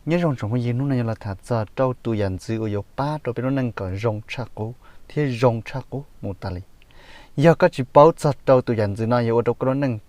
Nyob zoo tsoom phooj ywg, hnub no yuav los tham txog rau tus yam ntxwv uas yuav pab rau peb lub neej kom zoo tshaj qub thiab zoo tshaj qub mus tas li. Yog koj tsis paub txog rau tus yam ntxwv no yuav ua rau koj lub neej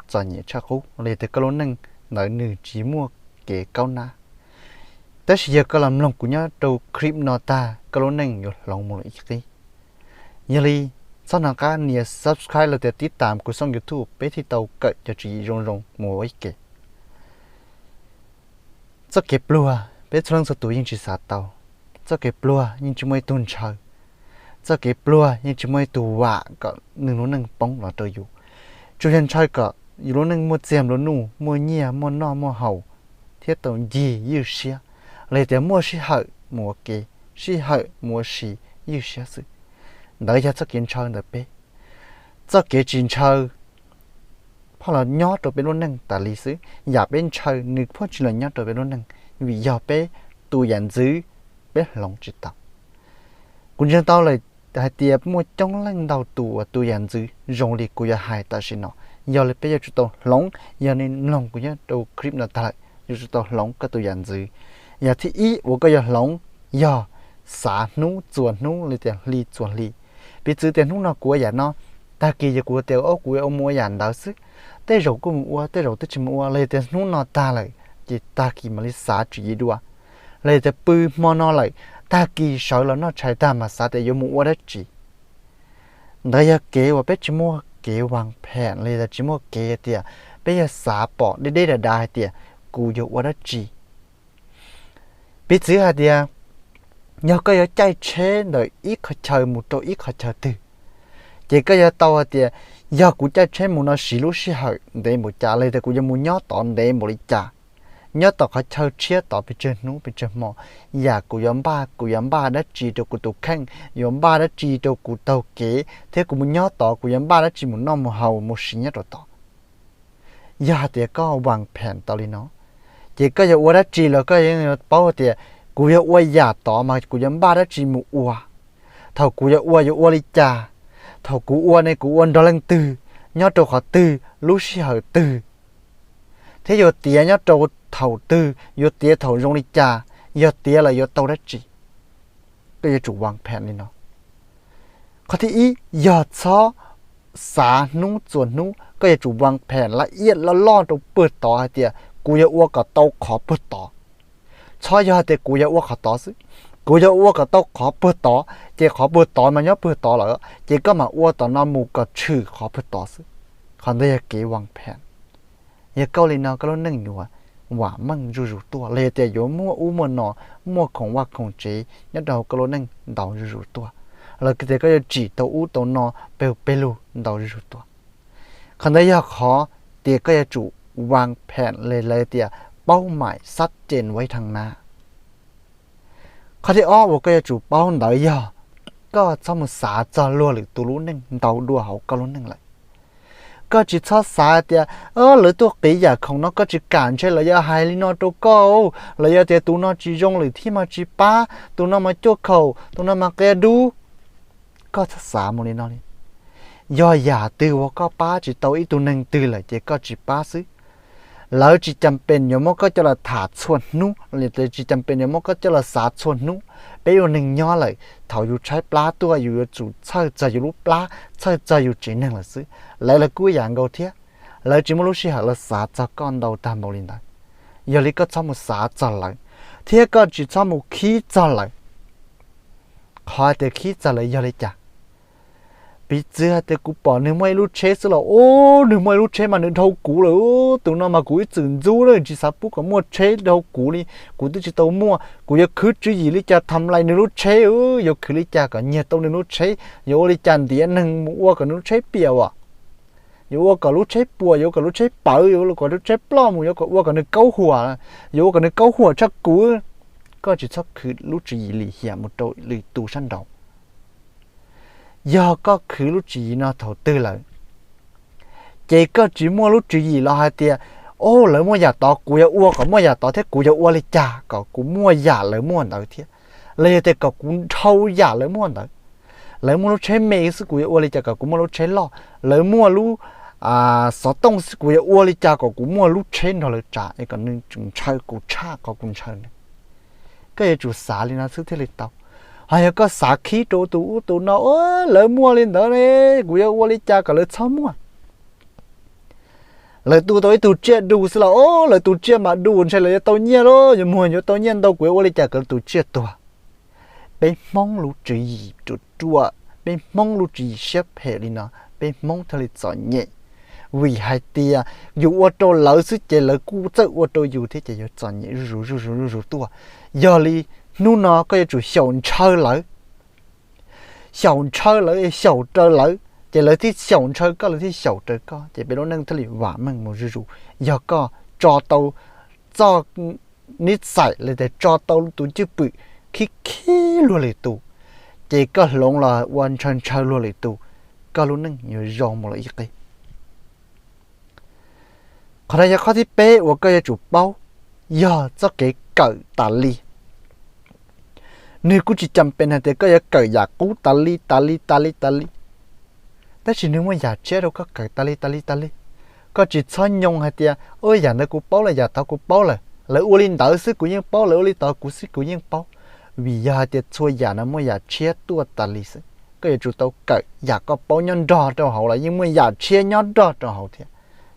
txom nyem tshaj qub los yog tias koj lub neej ntawd nws tsis muaj kev kaub nab. Tab sis yog koj los mloog kuv nyob rau clip no tag, koj lub neej yuav hloov mus lawm ib qib. Yog li, txhob hnov qab nias subscribe los tias tib tam kuv xoo YouTube, peb thiaj tau kawm cov tswv yim zoo zoo mus ua ib ke. Txoj kev pluag peb txhua leej txhua tus yeej tsis xav tau. Txoj kev pluag yeej tsis muaj ib tug ntshaw. Txoj kev pluag yeej tsis muaj ib tug vam kom nws lub neej poob los rau yus. Tsuas yog ntshaw kom yus lub neej muaj txiag nplua nuj, muaj nyiaj, muaj noj muaj haus, thiab tau ncig ywj siab, los yog tias muaj sij hawm mus ua ke, sij hawm mus ua si ywj siab xwb. Ntawd yog txoj kev ntshaw ntawm peb. Txoj kev tsis ntshaw phoj los nyob rau peb lub neej tas li xwb. Yam peb ntshaw nws phoj tsis los nyob rau peb lub neej, vim yog peb tus yam ntxwv peb hloov tsis tau. Kuv ntseeg tau lawm hais tias muaj coob leej ntau tus uas tus yam ntxwv zoo li kuv yuav hais tam sim no. Yog li peb yuav tsum tau hloov, yog nej mloog kuv nyob rau clip no tag lawm, yuav tsum tau hloov koj tus yam ntxwv. Yam thib ib uas koj yuav hloov yog xav hnub txuas hnub li tias hli txuas hli. Piv txwv tias hnub no kuv ua yam no, tag kis yog kuv tias o kuv yuav mus ua yam ntawd xwb. Tej zaum kuj mus ua, tej zaum twb tsis mus ua, los yog tias hnub no tag lawm ces tag kis mam li xav tswv yim dua. Los yog tias pw hmo no lawm, tag kis sawv los noj tshais tag mas xav tias yuav mus ua dab tsi. Ntawd yog kev uas peb tsis muaj kev vaj phem los yog tias tsis muaj kev tias peb yuav xav pom deb deb dav dav hais tias kuv yuav ua dab tsi. Piv txwv hais tias yog koj yuav caij tsheb ntawm ib qhov chaw mus rau ib qhov chaw twg, ces koj yuav tau hais tias yog kuv caij tsheb mus no siv lub sij hawm ntev npaum cas los yog tias kuv yuav mus nyob tod ntev npaum li cas, nyob tom qhov chaw tshiab tod pes tsawg hnub pes tsawg hmo, yam kuv yuav npaj, kuv yuav npaj dab tsi rau kuv tus kheej, yuav npaj dab tsi rau kuv taug kev, thiab kuv mus nyob tod kuv yuav npaj dab tsi mus noj mus haus mus siv nyob rau tod. Yog hais tias koj vaj phem tau li no, ces koj yuav ua dab tsi los koj yuav paub tias kuv yuav ua yam tod mas kuv yuav npaj dab tsi mus ua. Thaum kuv yuav ua yuav ua li cas, thaum kuv ua ne kuv ua nrog leej twg, nyob rau qhov twg, lub sij hawm twg, thiab yuav tiav nyob rau thaum twg, yuav tiav thaum zoo li cas, yog tiav lawm yuav tau dab tsi. Koj yuav tsum vaj phem li no. Qhov thib ib yog txhob xav hnub txuas hnub, koj yuav tsum vaj phem laj iab loj loj rau puag tod hais tias kuv yuav ua kom tau qhov puag tod. Txhob yog hais tias kuv yuav ua qhov tod xwb, kuv yuav ua kom tau qhov puag tod, ces qhov puag tod mas nyob puag tod lawm, ces koj mam ua tom no mus kom tshwm qhov puag tod xwb. Qhov ntawd yog kev vaj phem. Yog koj li no koj lub neej yuav vam meej zuj zus tuaj, los yog tias yuav muaj ub muaj no, muaj khoom vaj khoom tsev nyob rau hauv koj lub neej ntau zuj zus tuaj, los tias koj yuav tsim tau ub tau no peg peg lug ntau zuj zus tuaj. Qhov ntawd yog qhov tias koj yuav tsum vaj phem li lawv tias paub maim sab cees vaib thaj nab. Qhov thib ob uas koj yuav tsum paub ntawd yog koj txhob mus xav txog luag lwm tus lub neej ntau dua hauv koj lub neej lawm. Koj tsis txhob xav tias lawv tuaj qiv yam khoom no koj tsis kam ntshe lawv yuav hais li no rau koj, lawv yuav tias tus no tsis zoo lwm thij mas tsis pab, tus no mas cuaj khaum, tus no mas qia dub. Koj txhob xav mus li no li. Yog yam twg uas koj pab tsis tau ib tug neeg twg lawm ces koj tsis pab xwb. Lawv tsis cam pes yuav muab koj coj los tham txhua hnub, tsis cam pes yuav muab koj coj los xav txhua hnub. Peb ua neeg nyob lawm, thaum yus tshaib plab tuaj yus yuav tsum txhawj txog yus lub plab, txhawj txog yus tsev neeg lawm xwb. Lawv los kuj ib yam nkaus thiab, lawv tsis muaj lub sij hawm los xav txog koj ntau tag npaum li ntawd. Yog li koj txhob mus xav txog lawv, thiab koj tsis txhob mus khib txog lawv. Qhov tias khib txog lawv yog li cas? Piv txwv hais tias kuv pom nws muaj ib lub tsheb xwb los, o, nws muaj ib lub tsheb mas nws dhau kuv lawm, tus no mas kuv ib txwm ntxub lawm tsis xav pub kom muaj tsheb dhau kuv li, kuv twb tsis tau muaj, kuv yuav khwv tswv yim li cas tham lais nws lub tsheb, yuav khwv li cas kom nyiag tau nws lub tsheb, yuav ua li cas ntiav neeg mus ua kom nws lub tsheb piam as, yuav ua kom lub tsheb puas, yuav ua kom lub tsheb pawv, yuav ua kom lub tsheb ploj mus, yuav ua kom nws kaub huam, yuav ua kom nws kaub huam tshaj kuv. Koj tsis txhob khwv lub tswv yim lim hiam mus rau lwm tus sab nraud. Yog koj khwv lub tswv yim no thaum twg lawm, ces koj tsis muaj lub tswv yim los hais tias, o, lawv muaj yam tod kuv yuav ua kom muaj yam tod thiab, kuv yuav ua li cas kom kuv muaj yam lawv muaj ntawd thiab, los yog tias kom kuv dhau yam lawv muaj ntawd. Lawv muaj lub tsheb me xwb kuv yuav ua li cas kom kuv muaj lub tsheb loj, lawv muaj lub xov tooj xwb, kuv yuav ua li cas kom kuv muaj lub tsheb nrog lawv tsav es kom nws tseem ntshaw kuv tshaj qhov kuv ntshaw na. Koj yuav tsum xav li no xwb thiaj li tau. Ho yog koj xav khib rau tus ub tus no, lawv muaj li ntawd ne, kuv yuav ua li cas kom lawv txhob muaj. Lawv tu tau ib tug tsiaj du xwb los, o, lawv tus tsiaj mas du, ntshe lawv yuav tau nyiaj lawm, yuav muag yuav tau nyiaj ntau, kuv yuav ua li cas kom lawv tus tsiaj tuag. Peb Hmoob lub tswv yim ruam ruam, peb Hmoob lub tswv yim siab phem li no, peb Hmoob thiaj li txom nyem. Vim hais tias yus ua rau lawv xwb ces lawv kuj txawj ua rau yus thiab, ces yuav txom nyem zuj zus zuj zus zuj zus tuaj. Yog li hnub no koj yuav tsum xyaum ntshaw lawv. Xyaum ntshaw lawv, xyaum raws lawv, ces lawv thiaj xyaum ntshaw koj, lawv thiaj xyaum raws koj, ces peb lub neej thiaj li vam meej mus zuj zus. Yog koj tso tau txoj nib xais los tias tso tau tus cwj pwm khib khib luag lwm tus, ces koj hloov los ua ntshaw ntshaw luag lwm tus, koj lub neej yuav zoo mus lawm ib qib. Qhov no yog qhov thib peb uas koj yuav tsum paub, yog txoj kev kawm tas li. Nws kuj tsis cam pes hais tias koj yuav kawm yam qub tas li tas li tas li tas li, tab sis nws muaj yam tshiab rau koj kawm tas li tas li tas li. Koj tsis txhob nyoo hais tias, o, yam ntawd kuv paub lawm, yam tod kuv paub lawm, lawv ua li ntawd xwb kuv yeej paub, lawv ua li tod kuv xwb kuv yeej paub. Vim yog hais tias txhua yam no muaj yam tshiab tuaj tas li xwb. Koj yuav tsum tau kawm yam koj paub nyob nrog rau hauv los yeej muaj yam tshiab nyob nrog rau hauv thiab,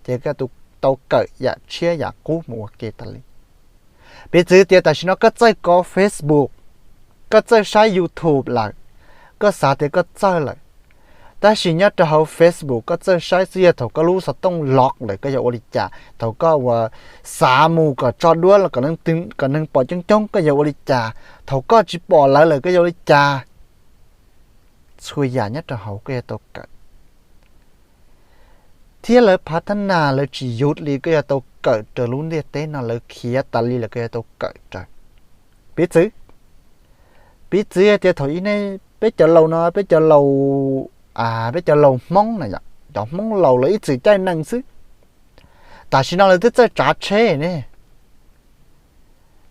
ces koj tau kawm yam tshiab yam qub mus ua ke tas li. Piv txwv tias tam sim no koj txawj kov Facebook, koj txawj saib YouTube lawm, koj xav tias koj txawj lawm, tab sis nyob rau hauv Facebook koj txawj saib xwb, yog thaum koj lub xov tooj lov lawm koj yuav ua li cas? Thaum koj uas xav mus kom tso duab los kom neeg pom coob coob koj yuav ua li cas? Thaum koj tsis pom lawv lawm koj yuav ua li cas? Txhua yam nyob rau hauv koj yuav tau kawm, thiab lawv phav thab nas lawv tsis yus li koj yuav tau kawm raws lub ntiaj teb no lawv khiav tas li lawm koj yuav tau kawm raws. Piv txwv, piv txwv tias thaum ib ne, peb cov laus no, peb cov laus, peb cov laus Hmoob na yom, cov Hmoob laus lawv ib txwm caij nees xwb. Tam sim no lawv twb txawj tsav tsheb ne,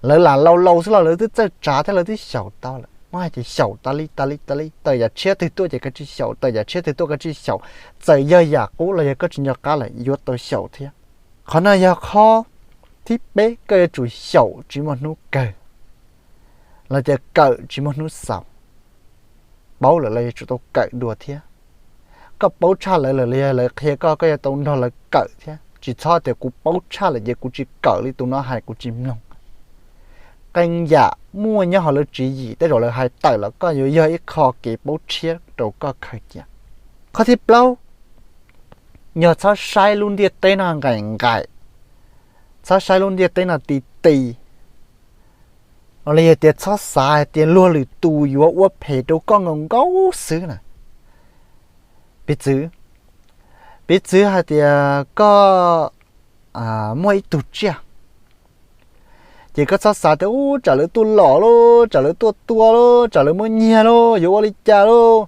lawv lam laus laus xwb los lawv twb txawj tsav thiab lawv twb xyaum tau lawm. Muab hais tias xyaum tas li tas li tas li, tawm yam tshiab twg tuaj ces koj tsis xyaum, tawm yam tshiab twg tuaj koj tsis xyaum, txawm yog yam qub los yog koj tsis nco qab lawm yuav tau xyaum thiab. Qhov no yog qhov thib peb koj yuav tsum xyaum tsis muaj hnub kawg, los tias kawm tsis muaj hnub xaus. Paub lawm los yuav tsum tau kawm dua thiab. Koj paub tshaj lawv lawm los yog lawv qhia koj, koj yuav tau nrog lawv kawm thiab, tsis txhob tias kuv paub tshaj lawm ces kuv tsis kawm li, tus no hais kuv tsis mloog. Qee yam muaj nyob hauv lawv tswv yim, tej zaum lawv hais tawm los koj yuav yog ib qho kev paub tshiab rau koj khaws cia. Qhov thib plaub, yog txhob saib lub ntiaj teb no nqaim nqaim, txhob saib lub ntiaj teb no ti ti, los yog tias txhob xav hais tias luag lwm tus yuav ua phem rau koj nkaus nkaus xwb na. Piv txwv, piv txwv hais tias koj muaj ib tug tsiaj, ces koj txhob xav tias, u, tsam lawv tuaj lom lauj, tsam lawv tuaj tua lauj, tsam lawv muab nyiag lauj, yuav ua li cas lauj.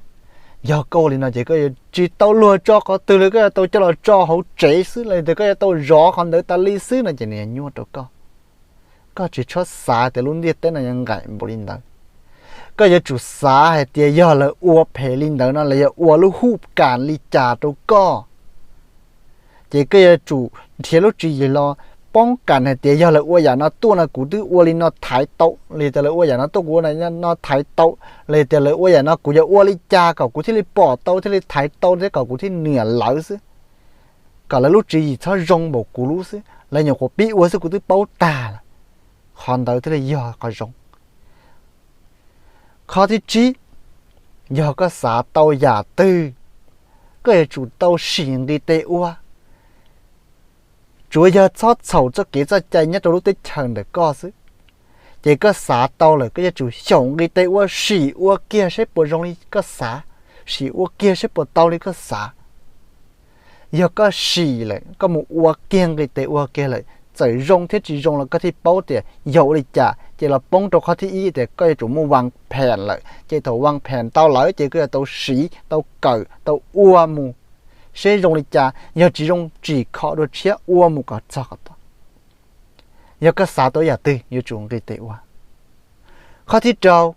Yog koj ua li no ces koj yuav tsis tau luag tso qhov twg li, koj yuav tau coj los tso hauv tsev xwb los tias koj yuav tau zov qhov ntawd tas li xwb no ces nws yuav nyuaj rau koj. Koj tsis txhob xav tias lub ntiaj teb no yuav nqaim npaum li ntawd. Koj yuav tsum xav hais tias yog lawv ua phem li ntawd no lawv yuav ua lub huj kam li cas rau koj. Ces koj yuav tsum nrhiav lub tswv yim los poob kam hais tias yog lawv ua yam no tuaj no kuv twb ua li no thaiv tau, los tias lawv ua yam no tuaj kuv ua no thaiv tau, los tias lawv ua yam no kuv yuav ua li cas kom kuv thiaj li pom tau thiaj li thaiv tau thiab kom kuv thiaj niam lawv xwb, kom lawv lub tswv yim txhob zoo npaum kuv lub xwb, lawv nyuam qhuav pib ua xwb kuv twb paub tag lawm. Qhov ntawd thiaj li yog qhov zoo. Qhov thib tsib, yog koj xav tau yam twg, koj yuav tsum tau sim nqi tes ua. Tsuav yog txhob txhaum txoj kev txoj cai nyob rau lub teb chaws ntawm koj xwb. Ces koj xav tau lawm koj yuav tsum xyaum nqi tes ua, sim ua kiag seb puas zoo li koj xav, sim ua kiag seb puas tau li koj xav. Yog koj sim lawm koj mus ua kiag nqi tes ua kiag lawm, txawm zoo thiab tsis zoo los koj thiaj paub tias yog ua li cas. Ces los poob rau qhov thib ib tias koj yuav tsum muaj vaj phem lawm, ces thaum vaj phem tau lawm ces koj yuav tau siv tau kawm tau ua mus seb zoo li cas, yog tsis zoo tsim kho dua tshiab ua mus kom txog qhov tod. Yog koj xav tau yam twg yuav tsum nqi tes ua. Qhov thib rau,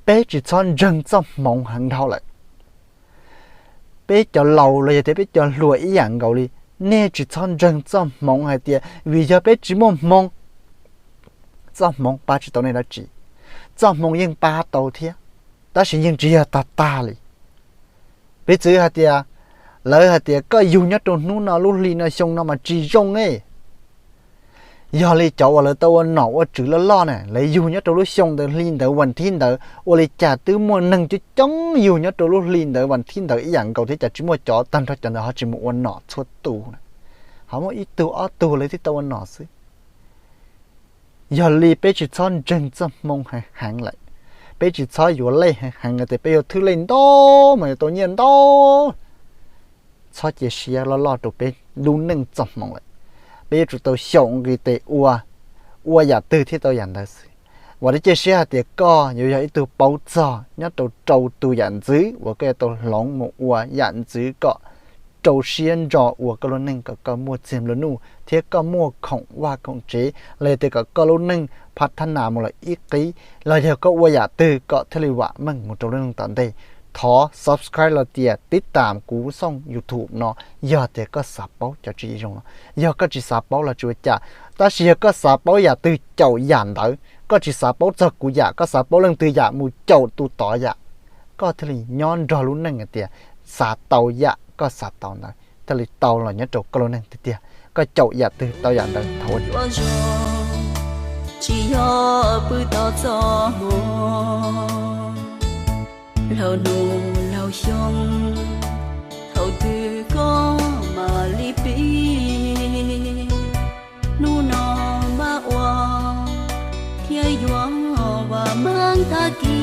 peb tsis txhob ntseeg txoj hmoov heev dhau lawm. Peb cov laus los yog tias peb cov hluas ib yam nkaus li, nej tsis txhob ntseeg txoj hmoov hais tias vim yog peb tsis muaj hmoo, txoj hmoov pab tsis tau nej dab tsi. Txoj hmoov yeej pab tau thiab, tab sis yeej tsis yog tag tag li. Piv txwv hais tias, lawv hais tias koj yug nyob rau hnub no lub hli no xyoo no mas tsis zoo ne. Yog li cov uas lawv tau ua nom ua tswv loj loj na, lawv yug nyob rau lub xyoo ntawd hli ntawd vas thib ntawd, ua li cas twb muaj neeg coob coob yug nyob rau lub hli ntawd vas thib ntawd ib yam nkaus thiab, cas tsis muaj cov tag nrho cov ntawd ho tsis mus ua nom txhua tus na. Ho muaj ib tug ob tug lawv thiaj tau ua nom xwb. Yog li peb tsis txhob ntseeg txoj hmoo heev heev lawm. Peb tsis txhob yuav lej heev heev tias peb yuav thwb lej ntau mas yuav tau nyiaj ntau. Txhob cia siab loj loj rau peb lub neej txoj hmoo lawm. Peb yuav tsum tau xyaum nqis tes ua, ua yam twg thiaj tau yam ntawd xwb. Vam thiab cia siab hais tias koj yuav yog ib tug paub txog nyob rau rau tus yam ntxwv uas koj yuav tau hloov mus ua yam ntxwv kom rau siab ntso ua koj lub neej kom koj muaj txiag nplua nuj thiab koj muaj khoom vaj khoom tsev, los yog tias kom koj lub neej phav thab nas mus lawm ib qib, los yog koj ua yam twg kom thiaj li vam meej mus rau lub neej tom ntej. Thov subscribe los tias tib tam kuv xooj YouTube no yog tias koj xav paub cov tswv yim zoo no. Yog koj tsis xav paub los tsis ua cas, tab sis yog koj xav paub yam twg caum yam ntawd, koj tsis xav paub txog kuv yam, koj xav paub leej twg yam mus caum tus tod yam, koj thiaj li nyob nrog lub neej hais tias xav tau yam koj xav tau ntawd thiaj li tau los nyob rau koj lub neej tiag tiag. Koj caum yam twg tau yam ntawd thaum ua tsis yog pw tau txoj hmoo. Laug hnub laug xyoo, thaum twg koj mam li pib, hnub no mam ua thiab yuav vam meej tag kis.